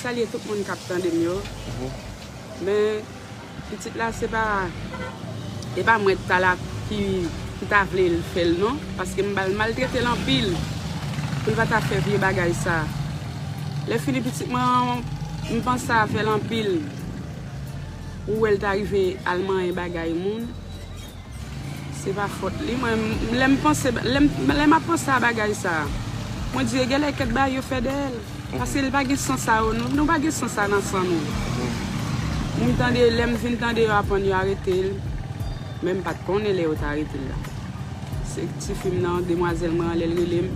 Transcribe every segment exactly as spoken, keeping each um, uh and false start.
Salye tout moun k ap tande m yo. Men, pitit la, se pa, e pa mwen t ta la ki, ki ta vle l fè l non, paske m ba l maltrete l anpil pou l pa ta fè vye bagay sa. Lè fini pitit mwen, m panse a fè l anpil. Ou wè l ta rive al manyen bagay moun. Se pa fòt li. Mwen, lè m panse, lè m, lè m ap panse a bagay sa, mwen di, e genlè kèk bagay yo fè dèyè l. Paske li pa gen sans sa yo, nou, nou pa gen sans sa nan san nou. M tande, lè m vin tande yo aprann yo arete l, men m pa t konnen lè yo t arete l la. Se tifi m nan, demwazèl mwen an, lè l rele m,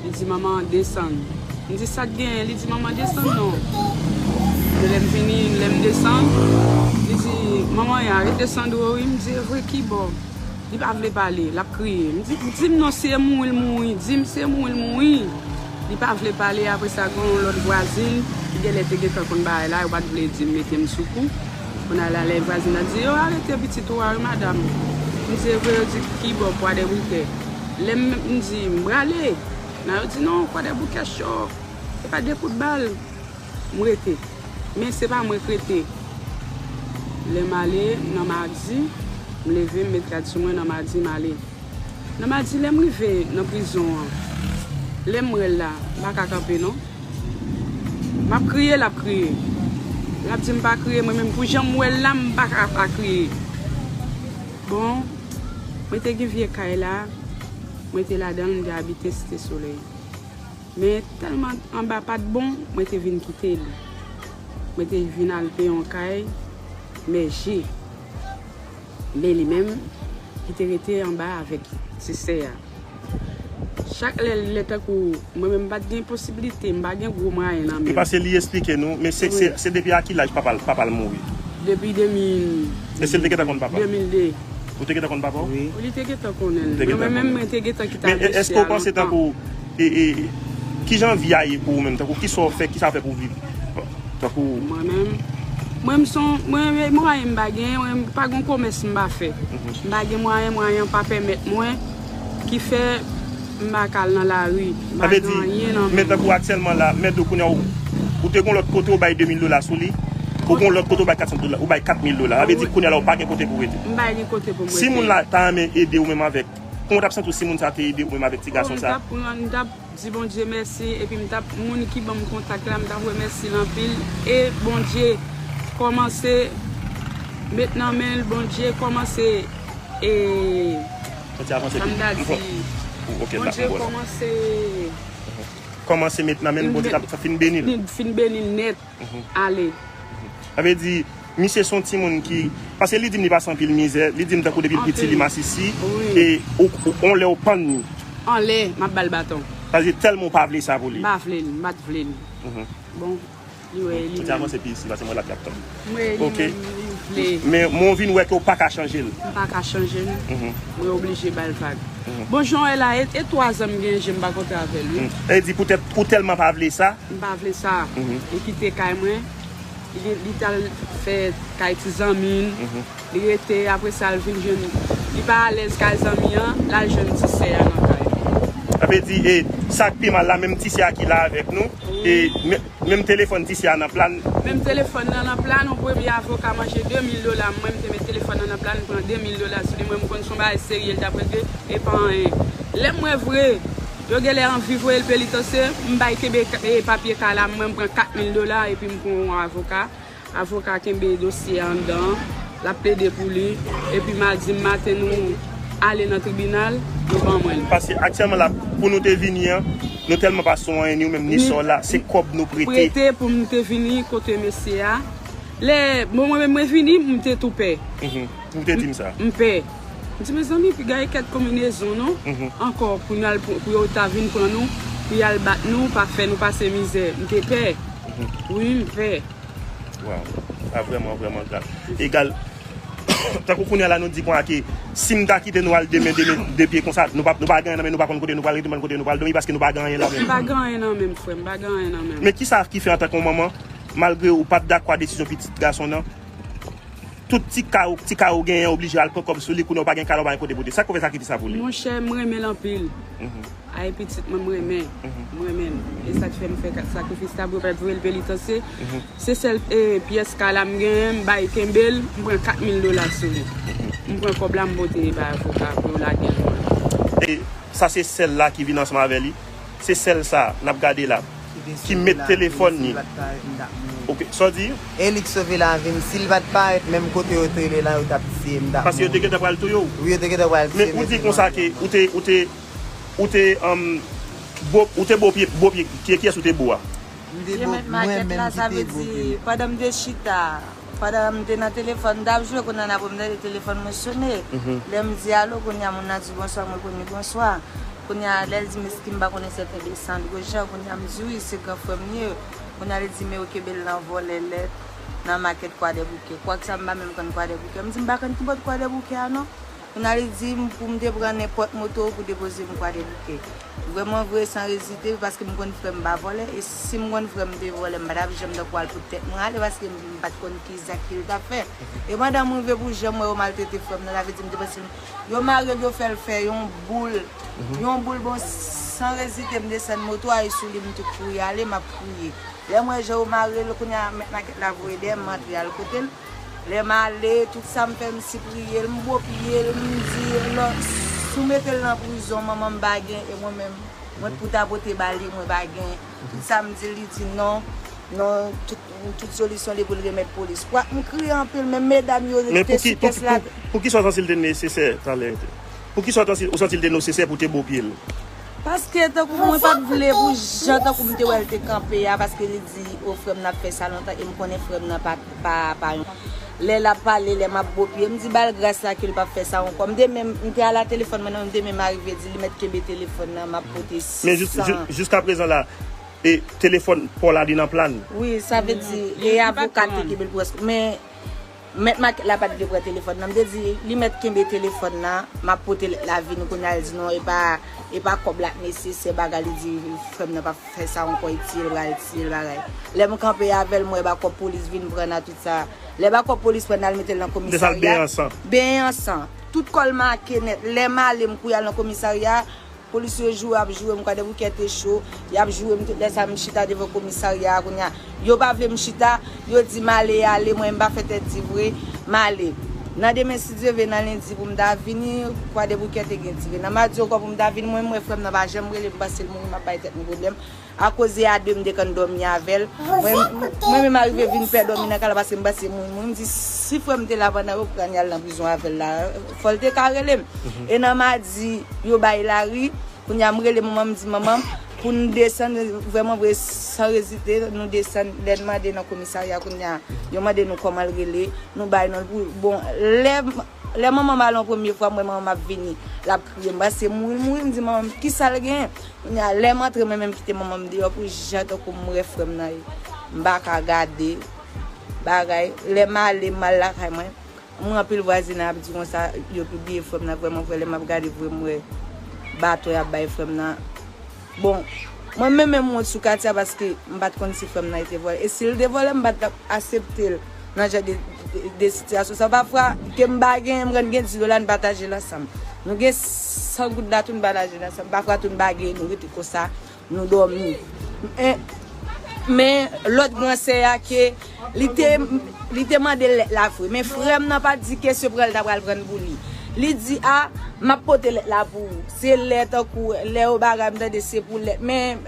li di, "Manman, desann." M di, "Sa k genyen?" Li di, "Manman, desann non." Men lè m vini, lè m desann, li di, "Manman, arete desann dwo wi." M di, "E vre, kibò?" Li pa vle pale, l ap kriye. M di, "Di m non, si e mouri l mouri, di m si e mouri l mouri." Li pa vle pale, apre sa, gen yon lòt vwazin, ki genlè te gentan konn bagay la, yo pa t vle di m, mete m sou kou. Kounye a la, lè vwazin nan di, "Yo arete pitit ou a wi, madanm." M di, "E vre?" Yo di, "Kibò, Kwadèboukè." Lè m, m di, "M prale." Nan yo di, "Non, Kwadèboukè cho. Se pa de kout bal." M rete. Men se pa mwen k rete. Lè m ale, nan madi, m leve, m met rad sou mwen, nan madi, m ale. Nan madi, lè m rive nan prizon an, lè m wè l la, m pa ka kanpe non. M ap kriye, l ap kriye. L ap di m pa kriye, mwen menm pou jan m wè l la, m pa ka pa kriye. Bon, mwen te gen vye kay la, mwen te ladan l, m te abite Site Solèy. Men tèlman anba pa t bon, mwen te vin kite l. Mwen te vin al peye yon kay, men je. Men li menm, ki te rete anba avèk ti sè a. Chak lè, lè tankou, mwen menm m pa t gen posiblite, m pa gen gwo mwayen nan men m. E paske li esplike nou, men se, se, se depi a ki laj papa l, papa l mouri? Depi de mil. E se l te gentan konn papa? De mil de. Ou te gentan konn papa w? Wi. Li te gentan konnen l. Ou te gentan konnen l. Men mwen menm, mwen te gentan kite a mesye a lontan. Men èske w panse tankou, e, e, kijan vi a ye pou ou menm? Tankou, kisa w fè, kisa w fè pou w viv? Tankou. Mwen menm, mwen m son, mwen, mwen, mwayen m pa gen, mwen m pa gen komès m pa fè. M pa gen mwayen, mwayen an pa pèmèt mwen, ki fè m pa ka al nan lari, m pa gen anyen nan men m. Men tankou aktyèlman la, mèt ou kounye a, ou, ou te gon lòt kote ou bay de mil dola sou li, ou gon lòt kote ou bay kat san dola, ou bay kat mil dola. Sa vle di kounye a la ou pa gen kote pou w rete. M pa gen kote pou m rete. Si moun la ta renmen ede w menm avèk, kòman w t ap santi w si moun sa te ede w menm avèk ti gason sa? Oh, m t ap pran, m t ap di Bondye mèsi, epi m t ap, moun ki ban m kontak la, m t ap remèsye l anpil. E Bondye kòmanse met nan men l, Bondye kòmanse, e, sa m ta di, Bondye kòmanse, kòmanse met nan men l, Bondye t ap fin beni l. Fin beni l nèt. Ale. Sa vle di, misye se yon timoun ki, paske li di m li pase anpil mizè, li di m tankou depi l piti li masisi, e ou, ou, on lè ou pann li. Anlè, m ap ba l baton. Sa vle di tèlman ou pa vle sa pou li. M pa vle l, m pa t vle l. Bon, li wè li menm. Avanse pi isi, paske mwen la k ap tann. M wè li menm, li vle. Men, men ou vin wè ke ou pa ka chanje l. M pa ka chanje l. Mwen oblije ba l vag. Bon, jan w wè la, e, e twa zan m gen je m pa kontre avè l, wi. E di poutèt ou tèlman pa vle sa, M pa vle sa. Li kite kay mwen. Li, li t al fè kay ti zanmi l. Li rete, apre sa, l vin jwenn, li pa alèz kay zanmi an, l al jwenn ti sè a nan kay. Sa vle di, e, sa k pi mal la, menm ti sè a ki la avèk nou, e, men, menm telefòn ti sè a nan plan. Menm telefòn nan nan plan, yon premye avoka manje de mil dola, mwen, m te met telefòn nan nan plan, m pran de mil dola sou li, mwen, m konn se yon bagay serye, l t ap regle, e pa anyen. Lè m wè vre, yo genlè anvi voye l penitansye, m bay kenbe ka-, e, papye kay la, mwen m pran kat mil dola epi m pran yon avoka. Avoka kenbe dosye a anndan, l ap plede pou li, epi madi maten nou ale nan tribinal, yo ban mwen l. Paske aktyèlman la, pou nou te vini an, nou tèlman pa sou anyen, ni ou menm, ni sè w la, se kòb nou prete. Prete pou m te vini kote mesye a. Lè, bon, mwen menm mwen vini, m te tou pè. Ou te di m sa. M pè. M di, mezanmi, piga e kèk konbinezon non, ankò, pou n al pran, pou yo ta vin pran nou, pou y al bat nou, pa fè nou pase mizè. M te pè. Wi, m pè. Waw. A vrèman, vrèman grav. Egal, tankou kounye a la, nou di konsa ke si m ta kite nou al demen, demen, de pye konsa, nou pa, nou pa gen anyen nan men nou, pa konn kote nou pral rete, pa konn kote nou pral dòmi, paske nou pa gen anyen nan men nou. M pa gen anyen nan men m, frè m, m pa gen anyen nan men m. Men kisa ki fè antanke yon manman, malgre ou pa t dakò a desizyon pitit gason nan, Tout ti ka ou, ti ka ou genyen, oblije al pran kòb sou li, kounye a ou pa gen kay la, ou pa gen kote pote. Sa k fè sakrifis sa pou li? Monchè, m renmen l anpil. Ay pitit mwen, m renmen. M renmen l. E sa k fè m fè ka- sakrifis la pou yo pa voye l penitansye. Se sèl e, pyès kay la m genyen, m bay kenbe l, m pran kat mil dola sou li. M pran kòb la, m pote ba avoka pou yo lage l mwen. E sa se sèl la ki vin ansanm avè li. Se sèl sa n ap gade la ki met telefòn li. Ok, sa w di? E li k sove lavi m. Si l pa t parèt menm kote yo t rele la, yo t ap tiye m, m t ap mouri. Paske yo te gentan pral touye w. Wi, yo te gentan pral tiye m. Men ou di konsa ke ou te, ou te, ou te, ou te, um, bo, ou te bo pye, bo pye, ki, kiyès ou te bo a? M te bo, mwen menm ki te bo pye m. Pandan m te chita, pandan m te nan telefòn, m t ap jwe, kounye a n ap wè m tande telefòn mwen sone. Lè m di alo, kounye a moun nan di bonswa, m reponn li bonswa. Kounye a, lè l di m eski m pa konnen sèten de Sandro Jean, kounye a m di wi, se gran frè m li ye. Kounye a li di men yo kenbe l nan vòlè lèt nan makèt Kwadèboukè. Kwak sa m pa menm konn Kwadèboukè. M di m pa konn ki bòt Kwadèboukè a non. Kounye a li di m pou m te pran nenpòt moto pou depoze m Kwadèboukè. Vrèman vre, san rezite, paske m konn frè m pa vòlè, e si m konn frè m te vòlè, m pa t ap janm tankou al pou tèt mwen ale, paske m pa t konn ki zak ke l t ap fè. E pandan m rive pou jan m wè yo maltrete frè m nan, sa vle di m te panse Yo mare l, yo fè l fè yon boul. Yon boul, bon, san rezite, m desann moto a, e sou li m tout kouri ale, m ap kriye. Lè m wè jan yo mare l, kounye a, mèt makèt la voye dèyè m, m antre al kote l. Lè m ale, tout sa m fè, m sipriye l, m bo pye l, m di, lò, si w mete l nan prizon, manman m pa gen, e mwen menm, mwen pou ta pote ba li, mwen pa gen. Tout sa m di l, li di non, non, tout, tout solisyon li pou l remèt polis. Kwak m kriye anpil, men medam yo te sou kès la. Poukisa w santi l te nesesè talè? Poukisa w santi l te nesesè pou w te bo pye l? Paske tankou mwen pa t vle pou jan tankou m te wè l te kanpe a, paske li di o frè m nan ap fè sa lontan, e m konnen frè m nan pa, pa, pa yon. Lè l ap pale, lè m ap bo pye, m di ba l gras la ke l p ap fè sa ankò. M te menm, m te ala telefòn mwen nan, m te menm arive di li mèt kenbe telefòn nan, m ap pote san. Men jiskaprezan la, e telefòn pa w la li nan plan. Wi, sa vle di e avoka te kenbe l prèske. Men mèt makèt la pa t vle pran telefòn nan. M te di li mèt kenbe telefòn nan, m ap pote lèt la vini. Kounye a l di non, e pa, e pa kòb la k nesesè bagay. Li di frè m nan p ap fè sa ankò, e tiye l pral tiye l bagay. Lè m kanpe avè l, m wè bakòp polis vin pran nan tout sa. Lè bakòp polis pran nan, al mete l nan komisarya. Benyen an san. Tout kò l make nèt. Lè m ale, m kouri al nan komisarya. Polis yo joure ap joure m, Kwadèboukè te cho, y ap joure m tout lè sa m chita devan komisarya a kounye a. Yo pa vle m chita, yo di m ale, ale, mwen m pa fè tèt di vre, m ale. Nan demen si Dye vle nan lendi pou m ta vini, Kwadèboukè te gen tire. Nan madi ankò pou m ta vini, mwen m wè frè m nan pa janm rele m, m panse l mouri, m ap bay tèt mwen pwoblèm. Akoz e a de m te konn dòmi avè l. Mwen, mwen menm arive vin pè dòmi nan kay la paske m panse moun mouri. M di si frè m te la pandan yo pran l y al nan prizon avè l la, fò l te ka rele m. E nan madi, yo bay lari. Kounye a m rele manman m, m di manman m pou n desann vrèman vre san rezite. Nou desann, lè n mande nan komisarya kounye a, yo mande nou kòman l rele, nou bay non l pou, bon, lè Lè manman m al yon premye fwa, m wè manman m ap vini. L ap kriye. M panse mouri, mouri. M di manman m, kisa l genyen? Kounye a, lè m antre, mwen menm kite manman m deyò pou jan tankou m wè frè m nan ye. M pa ka gade bagay. Lè m ale, m al lakay mwen. M wè anpil vwazinay ap di konsa, yo pibliye frè m nan. Vrèman vre, lè m ap gade vre, m wè baton y ap bay frè m nan. Bon, mwen menm menm m wont sou katye a paske m pa t konn si frè m nan te vòlè. E si l te vòlè, m pa t ap asepte l nan jan de, de, de sitiyasyon sa. Pafwa, ke m pa genyen, m konn gen dis dola, n pataje l ansanm. Nou gen san goud la tou, n pataje l ansanm. Pafwa tou, n pa genyen, nou rete konsa, nou dòmi. E, men lòt gran sè a ke li te, li te mande lèt la vre. Men frè m nan pa t di kesyon pran l ta pral pran l pou li. Li di, a, m ap pote lèt la pou ou. Se lè tankou, lè yo bagay m tande se pou lèt. Men,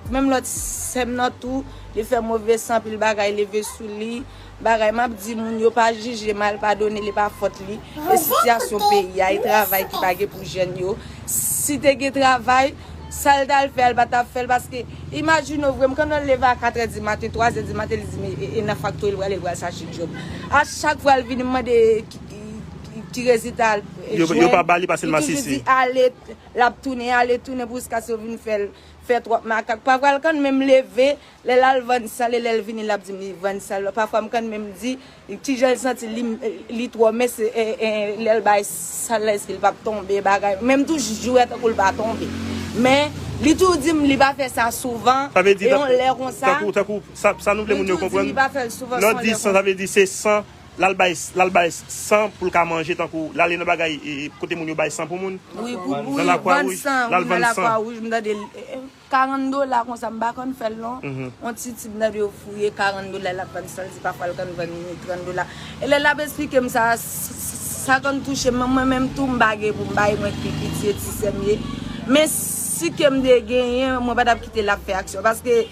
menm lòt sè m nan tou, li fè move san anpil bagay leve sou li. Bagay, m ap di moun yo pa jije mal, padone, li pa fòt li. E sitiyasyon peyi a, e travay ki pa gen pou jèn yo. Si te gen travay, sa l t al fè a, l pa t ap fè l, paske imajine w vre, m konn wè l leve a katrè di maten, twazè di maten, li di m e, e nan faktori l prale, l pral chache djòb. A chak fwa l vini, m mande ki, ki, ki, ki rezilta l jwenn. Yo pa ba li, paske l masisi. Li toujou di ale, l ap tounen, ale, tounen, pou jiskaske yo vin fè l fè twòp makak. Pafwa l konn menm leve, lè l al vann san l, e lè l vini, l ap di m li vann san l. Pafwa m konn menm di, Ti jan l santi li, li twò, men se, e, e, lè l bay san l, èske l p ap tonbe, bagay. Men m toujou wè tankou l pa tonbe. Men, li tou di m li pa fè sa souvan. E yon lè konsa, tankou, tankou, sa, sa nou vle moun yo konprann. Li tou di li pa fè l souvan, se yon lè konsa. Lè w di san, sa vle di se san, l al bay, l al bay san pou l ka manje, tankou l ale nan bagay, e, e, kote moun yo bay san pou moun. Wi, pou, pou vann san, wi, nan Lakwa Wouj, m tande l, e, e, karant dola konsa, m pa konn fè l non. On ti tip nan yo fouye karant dola, l ap vann san, l di pafwa l konn vann trant dola. E lè l ap esplike m sa, sa konn touche m, mwen menm tou m pa gen pou m bay, mwen pi piti e ti sè m ye. Men si ke m te genyen, mwen pa t ap kite l ap fè aksyon. Paske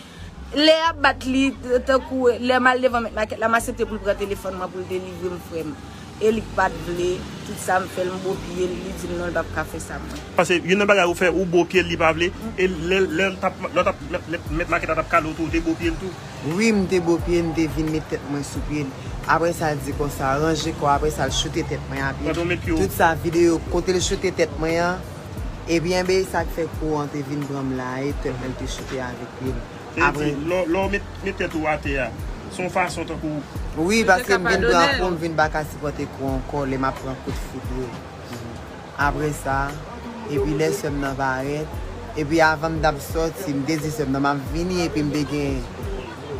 lè y ap bat li, tankou lè m al devan mèt makèt la, m aksepte pou l pran telefòn mwen pou l delivre m frè m. E li k pa t vle, tout sa m fè l, m bo pye l, li di m non, l p ap ka fè sa mwen. Paske youn nan bagay ou fè, ou bo pye l, li pa vle. E lè, lè l t ap, lè l t ap, lè, lè mèt makèt la t ap kale w tou, ou te bo pye l tou? Wi, m te bo pye l, m te vin met tèt mwen sou pye l. Apre sa, l di konsa, ranje kò w, apre sa, l choute tèt mwen a pye. Tout sa videyo, kote l choute tèt mwen an, ebyen, be, sa k fè kou an te vin pran m la, e tèt mwen l te choute avèk pye l. Apre. Lè w met tèt ou atè a, se yon fason tankou. Wi, paske m vin pran kou, m vin pa ka sipòte kou ankò lè m ap pran kout fout yo. Apre sa, epi lè sè m nan parèt, epi avan m t ap sòti, m te di sè m nan m ap vini, epi m te gen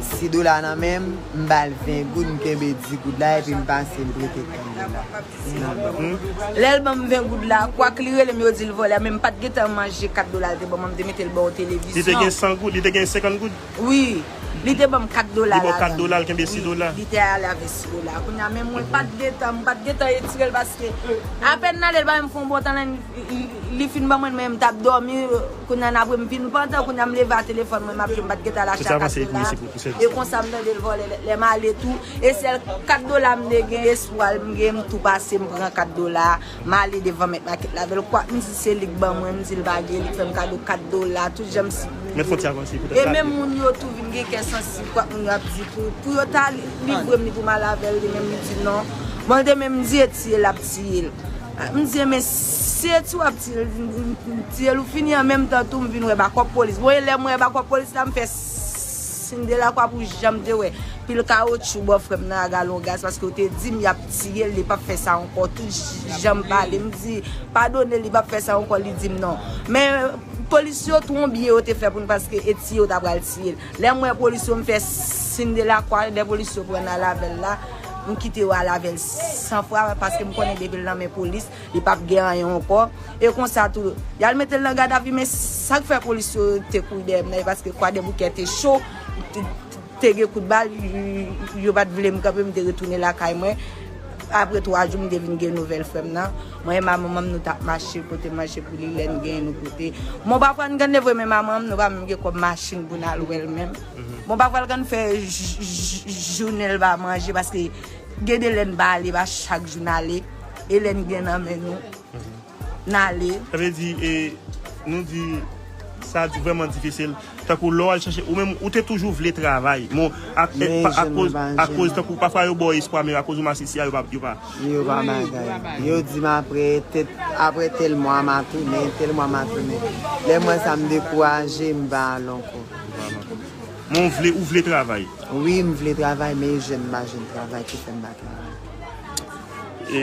sis dola nan men m, m ba l ven goud, m kenbe dis goud la, epi m pase, m prete trant dola. Lè l ban m ven goud la, kwak li rele m, yo di l vòlè, men m pa t gentan manje kat dola l te ban mwen, m te mete l bò yon televizyon. Li te gen san goud, li te gen senkant goud? Wi. Li te ban m kat dola ladan. Li ba w kat dola, l kenbe sis dola? Wi, li te ale avèk sis dola. Kounye a, menm mwen, m pa t gentan, m pa t gentan etire l paske apèn n ale, l pa menm fè yon bon tan, lè li, li, li fin ban mwen l, men m t ap dòmi. Kounye a, n apre m vin pantan, kounye a, m leve a telefòn mwen, m ap jwe, m pa t gentan al achte a kat dola. E konsa, m tande l vòlè, lè, lè m ale tou. E sèl kat dola m te gen, espwa m gen, m tou pase, m pran kat dola, m ale devan mèt makèt la avè l. Kwak m di se li k ban mwen, m di l pa gen, li k fè m kado kat dola, tout jan m sipliye. Mèt fon ti avanse poutèt la. E menm moun yo tou vin gen kè sansib, kwak moun yo ap di pou, pou yo ta livre m li pou m al avè l, li menm li di non. Bon, l te menm di e tiye l ap tiye l. M di, men si e tiye w ap tiye l, tiye l ou fini, an menm tan tou m vin wè bakòp polis. Bon, e lè m wè bakòp polis la, m fè siy de lakwa pou jan m te wè pil kawotchou bò frè m nan a galon gaz, paske yo te di m y ap tiye l, li p ap fè sa ankò. Tout jan m pale, m di, padone l, li p ap fè sa ankò, li di m non. Men polis yo tou yon byen yo te fè pou n, paske e tiye yo ta pral tiye l. Lè m wè polis yo, m fè siy de lakwa, lè polis yo pran n al avè l la, m kite yo al avè l san fwa, paske m konnen depi l nan men polis, li p ap gen anyen ankò. E konsa tou, y al mete l nan gadavi, men sa k fè polis yo te kouri dèyè m nan, e paske Kwadèboukè te cho, te, te gen kout bal, y-, y-, yo pa t vle m kanpe, m te retounen lakay mwen. Apre twa jou, m te vin gen nouvèl frè m nan. Mwen e manman m, nou t ap mache pote manje pou li, lè n genyen nou pote. Bon, pafwa n konn leve, men manman m, nou pa menm gen kòb machin pou n al wè l menm. Bon, pafwa l konn fè j-, j-, j-, jounen l pa manje, paske gen de lè n pa ale, pa chak jou n ale. E lè n gen nan men nou, n ale. Sa vle di, e, nou di, sa di vrèman difisil. Tankou lè w al chache, ou menm, ou te toujou vle travay. Bon, ak, e, akoz, akoz tankou, pafwa yo ba w espwa, men akoz ou masisi a, yo pa, yo pa. Yo pa bagay. Yo di m apre, tèt, apre tèl mwa, m a tounen, tèl mwa, m a tounen. Lè m wè sa, m dekouraje, m pa al ankò. Men w vle, ou vle travay? Wi, m vle travay, men e jèn m pa jwenn travay ki fè m pa travay. E,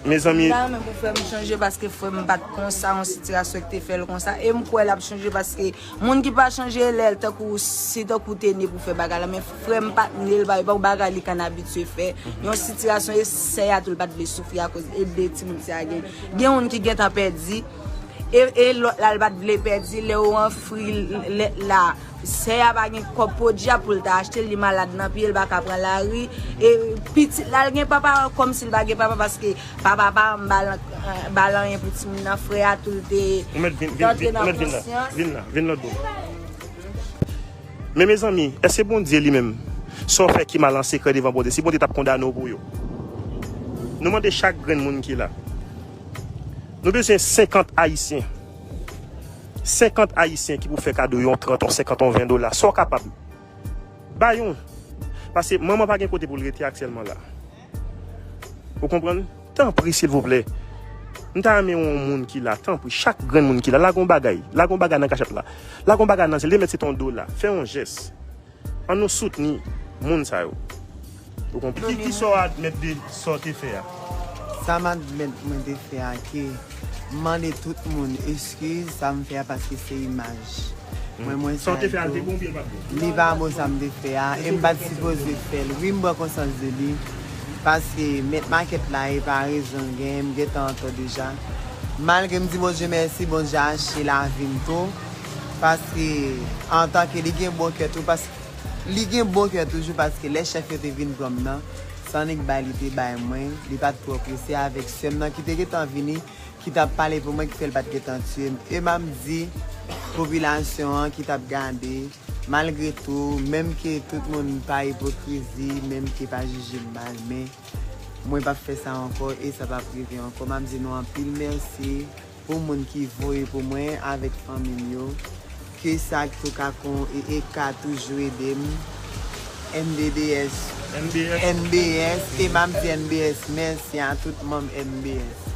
mezanmi. M ta renmen pou frè m chanje paske frè m pa t konsa, yon sitiyasyon ki te fè l konsa. E m kwè l ap chanje paske moun ki pa chanje lè l tankou, se tankou te ne pou fè bagay la. Men frè m pa t ne l, pa, e pa yon bagay li konn abitye fè. Yon sitiyasyon, e sè a tou l pa t vle soufri akoz e de timoun sè a gen. Gen youn ki gentan pèdi. E, e lòt la, l pa t vle pèdi. Lè yo ofri l lèt la, sè a pa gen kòb podyab pou l ta achte l, li malad nan pye, l pa ka pran lari. E pitit la, l gen papa, kòmsi l pa gen papa, paske papa pa janm ba l, ba l anyen pou timoun nan. Frè a tou, l te antre nan konsyans. Vin la, vin lòt bò. Men mezanmi, èske Bondye li menm, sa w fè ki mal an sekrè devan Bondye, si Bondye t ap kondane w pou yo? Nou mande chak grenn moun ki la. Nou bezwen senkant Ayisyen. Senkant Ayisyen ki pou fè kado yon trant, yon senkant, yon ven dola. Sa w kapab, bay yon. Paske manman pa gen kote pou l rete aktyèlman la. Ou konprann? Tanpri, silvouplè. M ta renmen yon moun ki la, tanpri, chak grenn moun ki la, lage yon bagay. Lage yon bagay nan kachèt la. Lage yon bagay nan zèl, li mèt se te yon dola. Fè yon jès. Ann nou soutni moun sa yo. Ou konprann? Ki, ki sa w admèt de sa w te fè a? Sa m admèt mwen te fè a, ke m mande tout moun eskiz, sa m fè a paske se imaj mwen, mwen sa. Sa w te fè a, l te bon oubyen l pa t bon? Li pa bon sa m te fè a, e m pa t sipoze fè l. Wi, m pran konsyans de li. Paske mèt makèt la e pa rezon l genyen, m gentan antò deja. Malgre m di Bondye mèsi, Bondye achte lavi m tou. Paske antanke li gen bon kè tou, paske li gen bon kè toujou, paske lè chèf yo te vin pran m nan, se annik bay li te bay mwen, li pa t twò prese avèk sè m nan ki te gentan vini, ki t ap pale pou mwen, ki fè l pa t gentan tiye m. E m ap di popilasyon an ki t ap gade, malgre tou, menm ke tout moun pa ipokrizi, menm ke pa jije m mal, men mwen p ap fè sa ankò e sa p ap rive ankò. M ap di nou anpil mèsi pou moun ki voye pou mwen avèk fanmi m yo. Ke sa tou ka kon e, e ka toujou ede m. M D D S. M B S. M B S, e m ap di M B S mèsi a tout manm M B S.